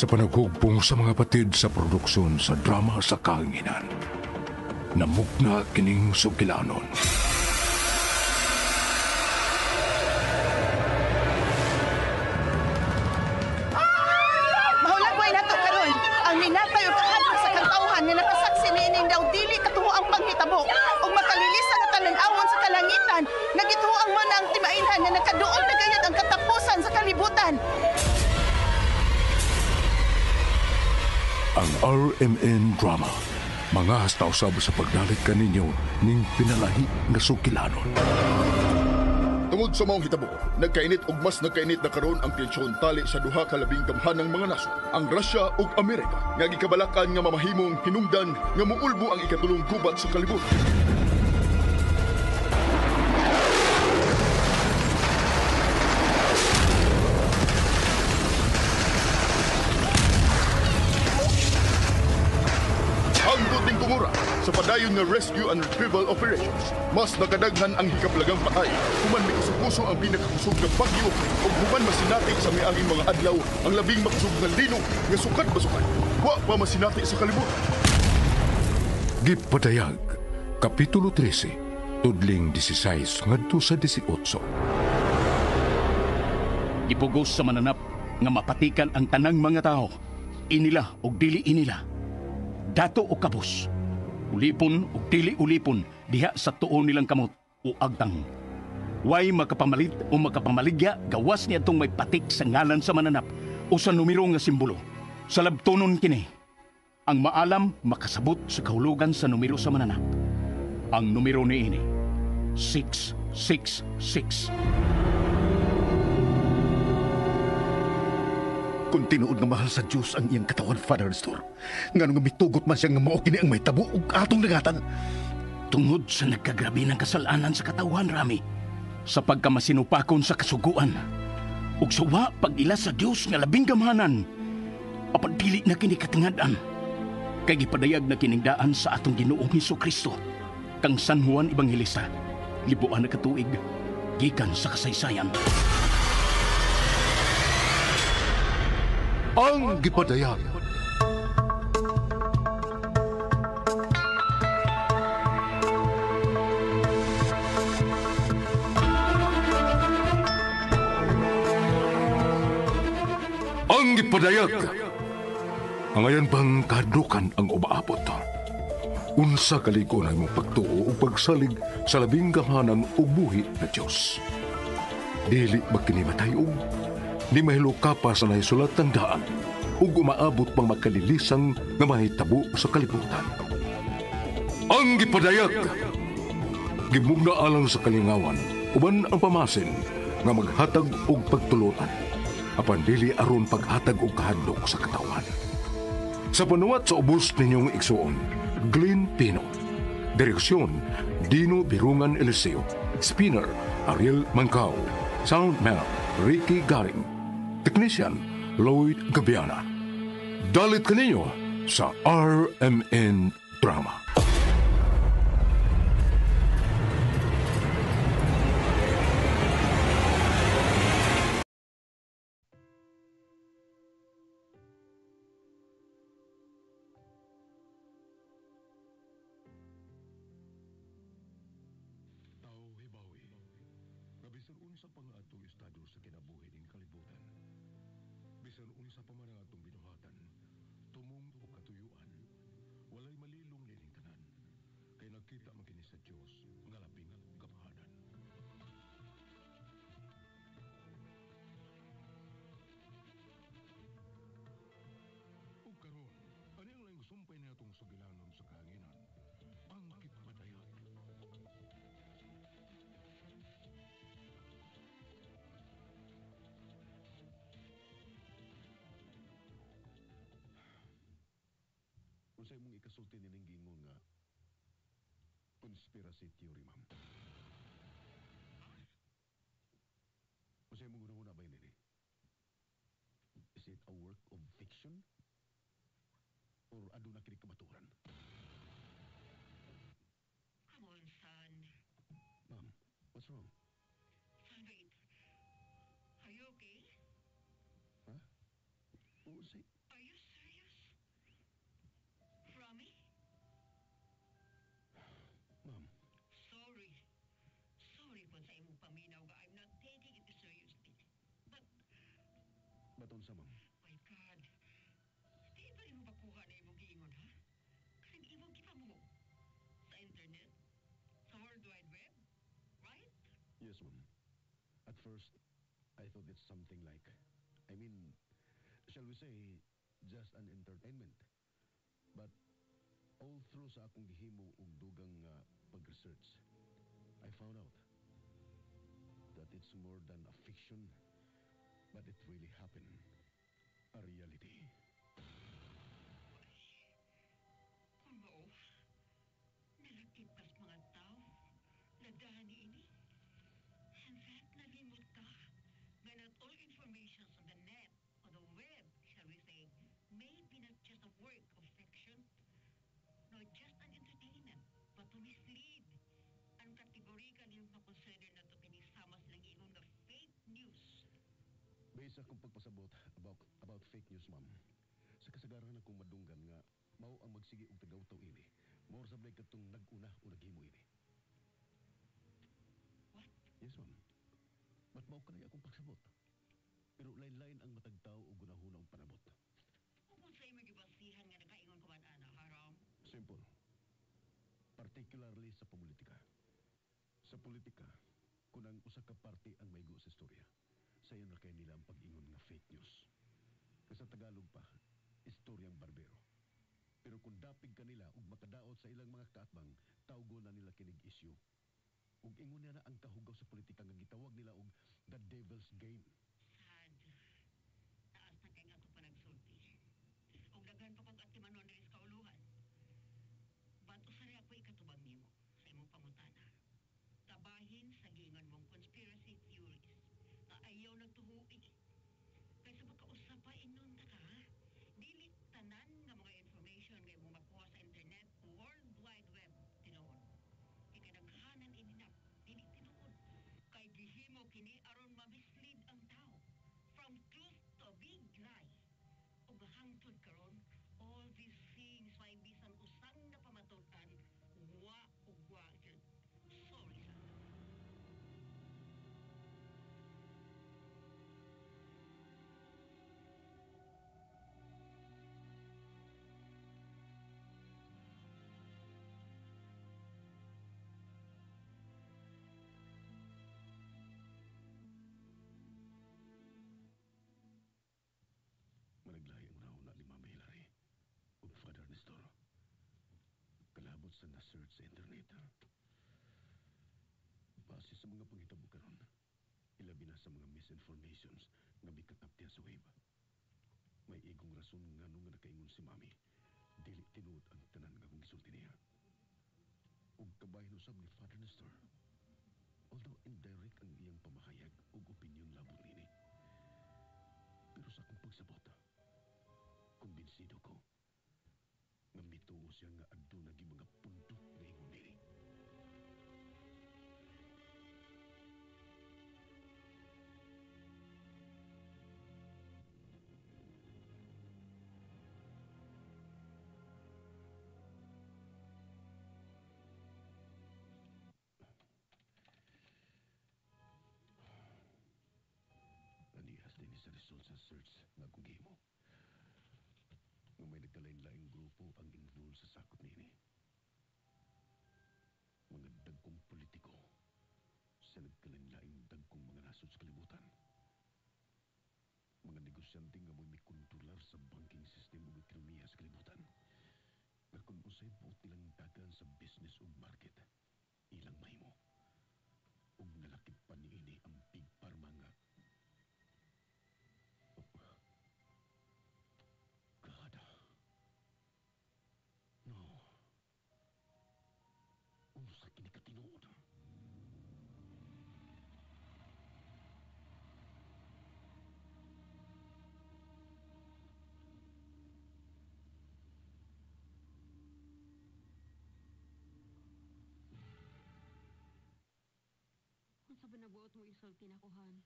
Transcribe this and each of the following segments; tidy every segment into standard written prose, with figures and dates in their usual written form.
Sa panaghugpong sa mga patid sa produksyon sa drama sa kahanginan, namugna kining sugilanon. Mahulagway nato karon ang minatay og kahadlok sa katawhan nga nakasaksi niining daw dili katuo ang panghitabo ug makalilisan nga talan-awon sa kalangitan nga gituoang mo na ang timailhan nga nakaduol na gayud ang katapusan sa kalibutan. Ang RMN Drama, mga hasta usab sa pagdalit kaninyo ning pinalahi nga sugilanon. Tungod sa maong hitabo, nagkainit og mas nagkainit na karon ang tensyon tali sa duha ka labing gamhanang mga nasod, ang Russia ug Amerika, nga gikabalakan nga mamahimong hinungdan nga muulbo ang ikatulong gubat sa kalibutan. Sa padayon nga rescue and retrieval operations, mas nakadaghan ang hikaplagang patay, human mikuso-kuso ang pinakakusog nga bagyo ug human masinati sa miaging mga adlaw ang labing makusog nga linog nga sukat basukat, wa pa masinati sa kalibutan. Gipadayag, Kapitulo 13, tudling 16 ngadto sa 18. Gipugos sa mananap nga mapatikan ang tanang mga tao, inila og dili inila, dato o kabus, ulipon o dili ulipon diha sa tuo nilang kamot o agtang. Way makapamalit o makapamaligya gawas niya itong may patik sa ngalan sa mananap o sa numero nga simbolo. Sa labtonon kini, ang maalam makasabot sa kahulugan sa numero sa mananap. Ang numero ni ini, 666. Kung tinuod nga mahal sa Diyos ang iyang katawan, Father Nestor, ngano nga mitugot man siya nga mao kini ang mahitabo ug atong dangatan. Tungod sa nagkagrabe ng kasalanan sa katawhan, Rami, sa pagkamasinupakon sa kasuguan, ug sa wa pag-ila sa Diyos nga labing gamhanan, apan dili na kini katingad-an, kay gipadayag na kining daan sa atong Ginoong Hesukristo, kang San Juan Evangelista, libuan na katuig, gikan sa kasaysayan. Ang gipadayag. Ang gipadayag. Ang ayan bang kahadlukan ang umaabot? Unsa kalig-on ang imong pagtuo o pagsalig sa labing gamhanan o buhi na Dios? Dili ba kini matayog? Ni mahilo ka pa sa nahisulat ng daan ug umaabot pang makalilisang nga mahitabo sa kalibutan. Ang gipadayag! Gimugna alang sa kalingawan, uban ang pamasin nga maghatag og pagtulunan, apan dili aron paghatag og kahadlok sa katawan. Sa panuwat sa ubos ninyong igsuon, Glenn Pino. Direksyon, Dino Birungan Eliseo. Spinner, Ariel Mancao. Soundman, Ricky Garing. Technician, Lloyd Gabiana. Dalit kaninyo sa RMN Drama. Unsay mong ikasulti nining gingon nga conspiracy theory, ma'am? Unsay mong hunahuna ba ini? Is it a work of fiction? Or aduna kini kamatuoran? Come on, son. Ma'am, what's wrong? Son, wait. Are you okay? Huh? Unsay? Are Baton sa ma'am. My God. Di ba rin mo makuha na imong giingon, ha? Kanang imong gipamo. Sa internet? Sa World Wide Web? Right? Yes, ma'am. At first, I thought it's something like, I mean, shall we say, just an entertainment. But all through sa akong gihimo og dugang pag-research, I found out that it's more than a fiction, but it really happened. A reality. Kung mao, nalakip kas mga tao, nagdahan ni ini. And that nalimot ka, nga not all information on the net, on the web, shall we say, may be not just a work of fiction, nor just an entertainment, but to mislead. Ang kategorika niyong makonsider na ito kinisama silang ingon nga fake news. Based sa akong pagpasabot about fake news, ma'am. Sa kasagaran akong madunggan nga mao ang magsige og tagawtaw ini. More sablay katong nag-una o naghimo ini. What? Yes, ma'am. But mao kanay akong pagsabot. Pero lain-lain ang matag tao og gunahuna og panabot. Kung sa imong gibasihan nga nakaingon ko man ana, haram. Simple. Particularly sa politika. Sa politika, kung ang usa ka party ang maigo sa istorya, sayon ra kay nila ang pag-ingon nga fake news. Kay sa Tagalog pa, istoryang barbero. Pero kung dapig kanila ug makadaot sa ilang mga kaatbang, tawgo na nila kinig issue. Ug ingon na ang kahugaw sa politika nga gitawag nila og the devil's game. Sad. Taas na kay nga ato pa nagsulti. Og daghan pa kog atimanon diri sa kauluhan. But usa ako ikatubang nimo sa imong pangutana. Tabahin sa giingon mong conspiracy theories nga ayaw nagtuhui. Kaysa makausap pa inon ta ka, ha? Dili tanan nga mga information nga imong makuha sa internet, World Wide Web, tinuod. Kay kadaghanan ininap, dili tinuod. Kay gihimo kini aron ma-mislead ang tao. From truth to a big lie. Ug hangtod karon, all these things may bisan usang napamatud-an, wa ug wa gyud. Sorry, son. Managlahi ang una ni Mama Hillary ug Father Nestor. Kalabot sa na-search sa internet. Base sa mga panghitabo karon, ilabi na sa mga misinformations nga mikataptiya sa web. May igong rason ngano nga nakaingon si Mami, dili tinuod ang tanan nga akong gisulti niya. Ug kabahin usab ni Father Nestor. Although indirect ang iyang pamahayag ug opinion labot niini. Pero sa akong pagsabot, kumbinsido ko nga mituo siya nga aduna gi mga punto nga ingon nini. Anihas din sa result sa search nga akong gihimo. Nga may nagkalain-laing grupo ang involved sa sakop niini. Mga dagkong politiko sa nagkalain-laing dagkong mga nasod sa kalibutan. Mga negosyante nga mo'y may kontrolar sa banking system ug ekonomiya sa kalibutan. Nga kung unsay buot nilang dagan sa business ug market, ilang mahimo. Ug nalakip pa niini ang Big Pharma nga. Oh. God. No. Unsa kini katinuod? Unsa ba nabuot mo isulti na kuhan?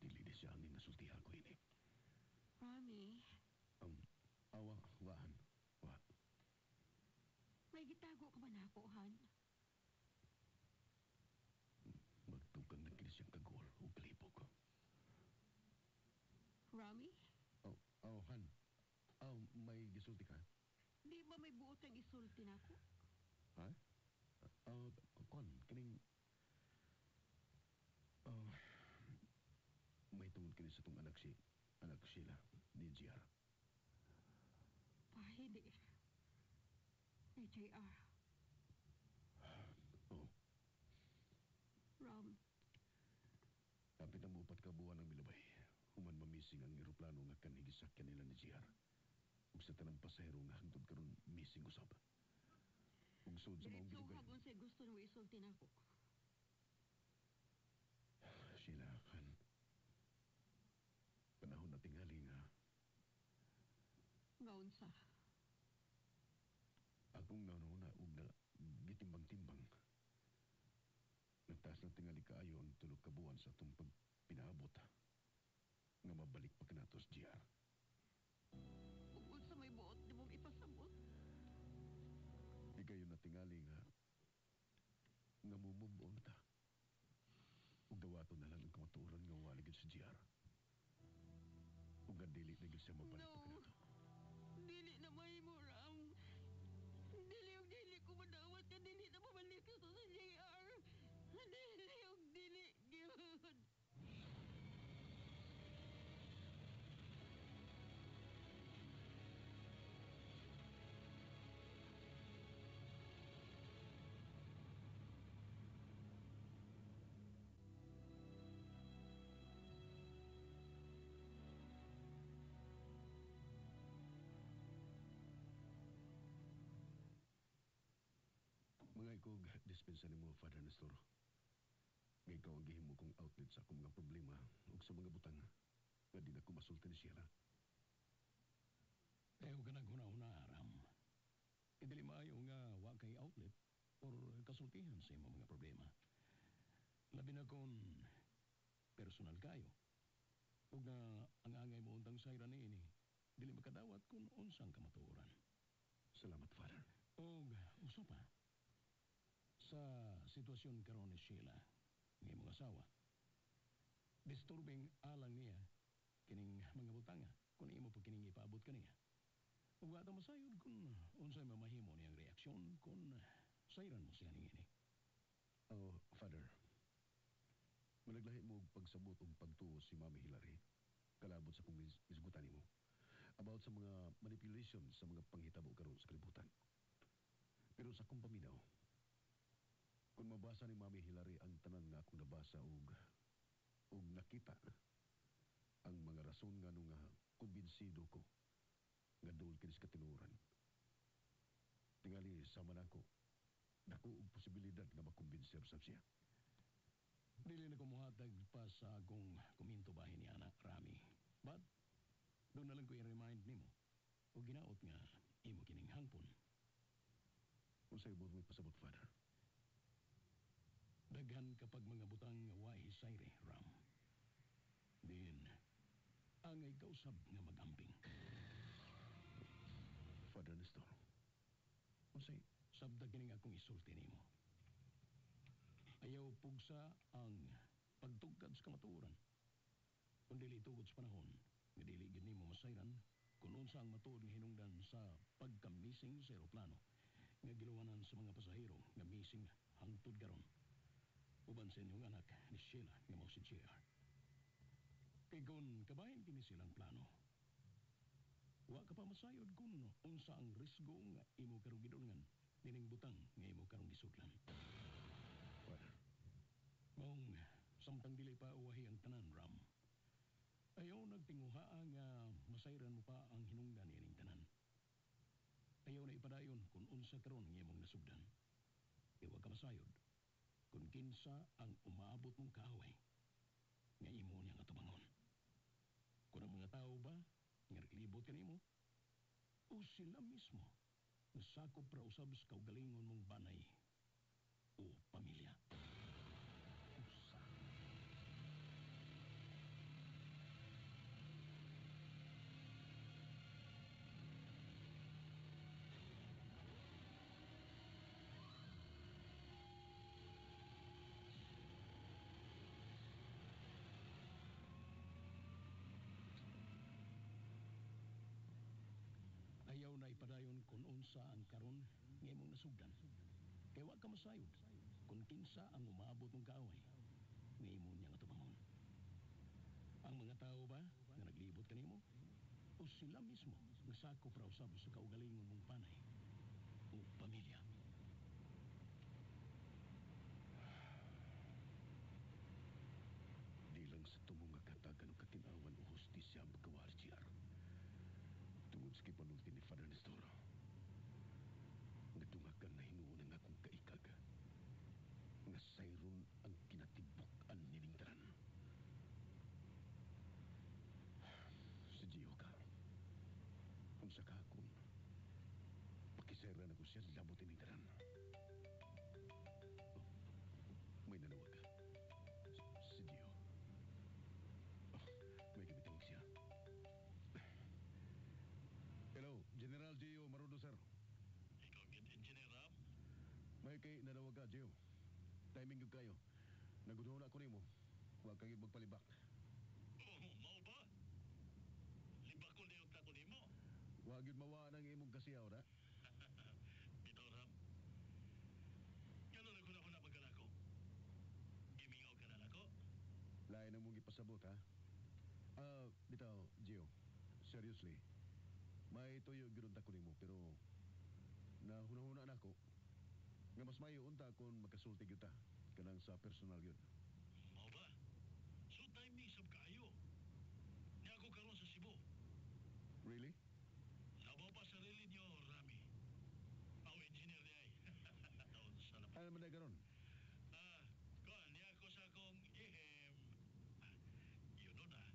Dili di siya ang nasultihan ko ini. Rami, Awa, waan, wa. May gitago ka ba na ako, Han? Magtugang na kini siyang kagol o kalipok. gisulti ka? Di ba may buot kang isulti nako? Ha? Kon, kining... May tungod kini sa tong anak si... Anak Sheila, ni JR. Pa, hindi. Ni JR. Oh, Ram, kapit na mo upat ka buwan ang milabay. Human mamising ang eroplano nga kanhi gisakyan nila ni JR. Ug sa tanang pasahero nga hangtod karon missing usab. Ug sud sa maong diretso gidugayan. hagon sa gusto nimo isulti nako. Sheila, kan. Panahon na tingali nga Nga unsa? akong nauna ug na gitimbang-timbang. Nagtaas na tingali kaayo ang tulog ka buwan sa atong pagpinaabot. Nga mabalik pa kanatos, GR. Ug unsa may buot nimong ipasabot? Ikayo na tingali nga nga mumove on ta. Ug dawaton na lang ang kamatuoran nga wala gyud si GR. Ug nga dili na gyud siya mabalik pa No. kanato. Dili na mahimo, Ram. Dili og dili ko madawat nga dili na mabalik ito sa JR. Dili og dili gyud. Mga ikog dispensa nimo, Father Nestor. Nga ikaw ang gihimo kong outlet sa akong mga problema ug sa mga butang nga di na ko masulti ni Sheila. Ayaw ka naghuna-huna, Ram. Idili maayo nga wa kay outlet or kasultihan sa imong mga problema. Labi na kung personal kayo. Ug nga ang angay mo untang sayra niini, dili makadawat kung unsang kamatuoran. Salamat, Father. Og uso pa, sa sitwasyon karon ni Sheila, nga imong asawa, disturbing alang niya kining mga butanga kung imo pa kining ipaabot kaniya. Ug ato masayod kung unsay mamahimo niyang reaksyon kung sayran mo siya niini. Oh, Father. Malaglahi mo og pagsabot og pagtuo si Mami Hillary kalabot sa kong isgutan nimo about sa mga manipulation sa mga panghitabo karon sa kalibutan. Pero sa akong paminaw, kung mabasa ni Mami Hillary ang tanan nga akong nabasa og nakita ang mga rason nga nga kumbinsido ko nga duol kini sa katinuran. Tingali sama nako, dako og posibilidad nga makumbinser sab siya. Dili na ko muhatag pa sa akong kuminto bahin ni Ana Rami. But, doon na lang ko i-remind nimo o ginaot nga imo kining hangpon. Unsay mo may pasabot, Father? Daghan kapag mga butang nga wa hisayre, Ram. Din, angay kausab nga magamping. Father Nestor, unsay Sabda kining akong isulti nimo. Ayaw pugsa ang pagtugkad sa kamatuoran. Kung dili tugod sa panahon, nga dili gid nimo masayran kung unsa ang matuod nga hinungdan sa pagka-missing sa eroplano nga giluwanan sa mga pasahero nga missing hangtod karon. Uban sa inyong anak ni Sheila nga mao si JR. Kay kung kabahin kini silang plano, wa ka pa masayod kung unsa ang risgo nga imo karong gidulngan nining butang nga imo karong gisudlan. Father? Maong samtang dili pa uwahi ang tanan, Ram. Ayaw nagtinguha nga masayran mo pa ang hinungdan nining tanan. Ayaw na ipadayon kung unsa karon nga imong nasugdan. Iwa ka masayod kung kinsa ang umaabot mong kaaway nga imo niyang atubangon. Kung ang mga tao ba nga naglibot kanimo o sila mismo nga sakop ra usab sa kaugalingon mong banay o pamilya. Usa. Ayaw Ayaw na ipadayon kung unsa ang karon nga imong nasugdan. Kay wa ka masayod kung kinsa ang umaabot mong kaaway nga imo niya nga tubangon. Ang mga tao ba nga naglibot kanimo? O sila mismo nga sakop ra usab sa kaugalingon mong panay o pamilya? Di lang sa tumong nga katagan o katinawan o hustisya ang pagkawal, GR. Tungod sa kipanulti ni Father Nestor, nga dungakan na hinuon ang akong kaikag, nga sayron ang kinatibuk-an nining tanan. Si Gio ka. Unsa ka kung pakisera na ko siya labot ining tanan. Oh, may nanawag ka. Si Gio. Oh, may gibitawag siya. Hello, General Gio Marudo, sir. Ikaw gid Engineer Ram? May kay nanawag ka, Gio. Timing gyud kayo. Naguduhon ako nimo. Huwag kang magpalibak. Oh, mao ba? Libak ko liyot ako nimo. Huwag yun mawa ng imong kasiyaw, na. Bitaw Ram. Gano'n ako na ako na pagkalako. Gimingaw ka na nako. Lain ang mong ipasabot, ha? Bitaw, Gio. Seriously. May tuyo gyud ko nimo, pero nahuna-huna na ako nga mas mayo unta kung magkasulti gyud ta kanang sa personal yun. Mao ba? So timing sab kaayo. Niya ako karon sa Cebu. Really? Labaw pa sarili niyo, Rami. Aw, engineer niya ay. Unsa na Ano man na karon? Kuan, niya ako sa akong ihem. Yun nun ah.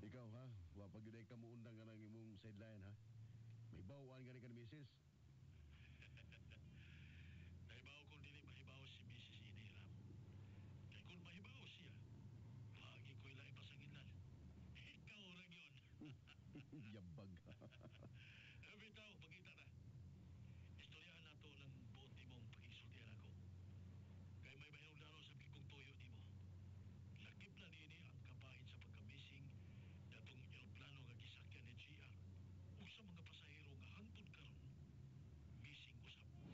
Ikaw ha, wa pa gyud ay kamuundang ka ng imong sideline ha. May bawaan ka ni ka ni misis. Nahibaw kung dili mahibaw si Mrs. Ini Ram. Kay kung mahibaw siya, lagi ko'y lahi pasanginlan. Ikaw ra yun. Yabag. Bitaw, pagkita na. Istoryahan na to ng buot nimong pagisultihan ako. Kay may mahinungdanon sa kong tuyo nimo. Lakip na niini ang kapahin sa pagkamising datong eroplano nga gisakyan ni GR ug sa mga pasahero nga hangtod karon missing usab.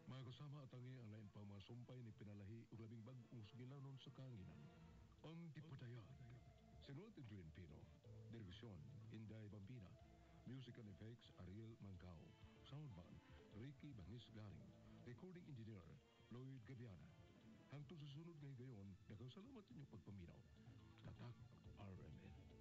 Mga kasama at tangi ang lain pa mga sumpay ni pinalahi ug labing bag-ong sugilanon sa kahanginan. Ang Gipadayag. Sinulat Adrian Pino. Direksyon, Inday Bambina. Music and effects, Ariel Mancao. Soundman, Ricky Bangis Garing. Recording engineer, Lloyd Gabiana. Hangtod sa sunod nga higayon, daghang salamat sa inyong pagpaminaw. Tatak RMN.